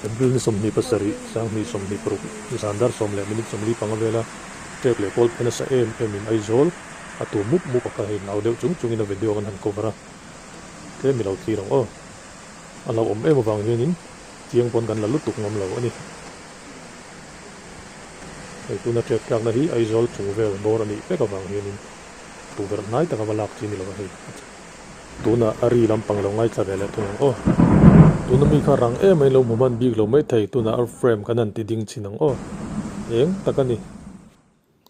April ni 27, 2026, zan dar sawm leh minute 45 vela trek leh kawl phei nasa em em in Aizawl a tu mup mup a kha hei nau deuh chung chungin a video kan han cover a, tlem i lo thlir ang aw. A hlauhawm em avang hianin chiang pawn kan la lutuk ngam lo a ni. Hei tuna trek tlakna hi Aizawl chung vel bawr a nih vek avang hianin tukverh hnai taka va lak chi ni lo a hei. Tunah a ri lampang lo ngaithla ve leh thung ang aw. Tuna mi kha rang em mai lo hmu hman bik lo maithei tunah a frame kan han ti ding chhin ang aw. Eng tak a ni.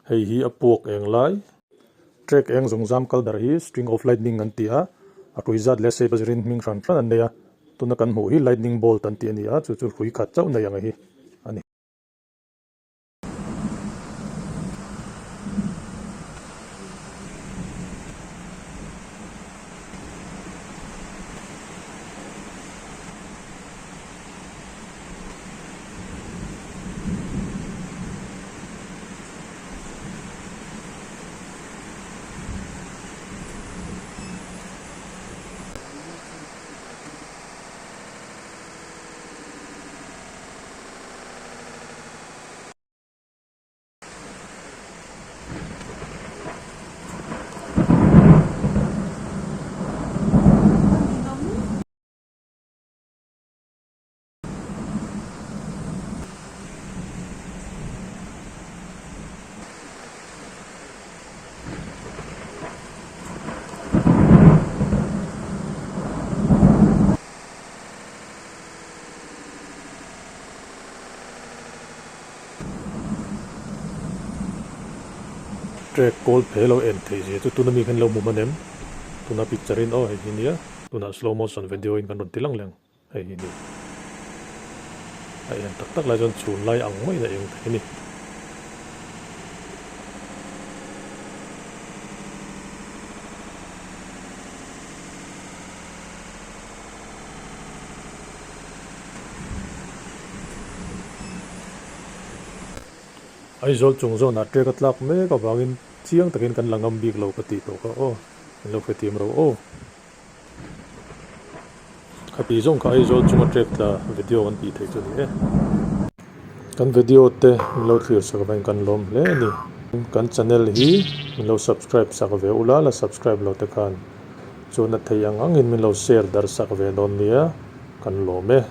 Hei hi a puak eng lai. Track eng zawng zam kal dar hi string of lightning an ti a, a hrui zat leh shape a zirin hming hran hran an nei a. Tuna kan hmuh hi lightning bolt an ti a ni a, chu chu hrui khat chauh nei ang hi a ni. Track kawl phe lo en theih zia chu tuna mi khan lo hmu hman em? Tuna picture in aw hei hi nia tunah slow motion video in kan rawn ti lang leh ang hei hi ni. A en tak tak lai chuan chhun lai ang maiin a eng thei a ni. Aizawl chung zawnah trek a tlak mek avangin chiang takin kan la ngam bik lo ka tih tawh kha aw, min lo hrethiam ro aw. Khati zawng kha Aizawl chunga trek tla video kan tih theih chu a ni e. Kan video te min lo thlir sak avangin kan lawm hle a ni. Kan channel hi min lo subscribe sak ve ula, la subscribe lo te khan. Chuan a thei ang angin min lo share dar sak ve dawn nia, kan lawm e.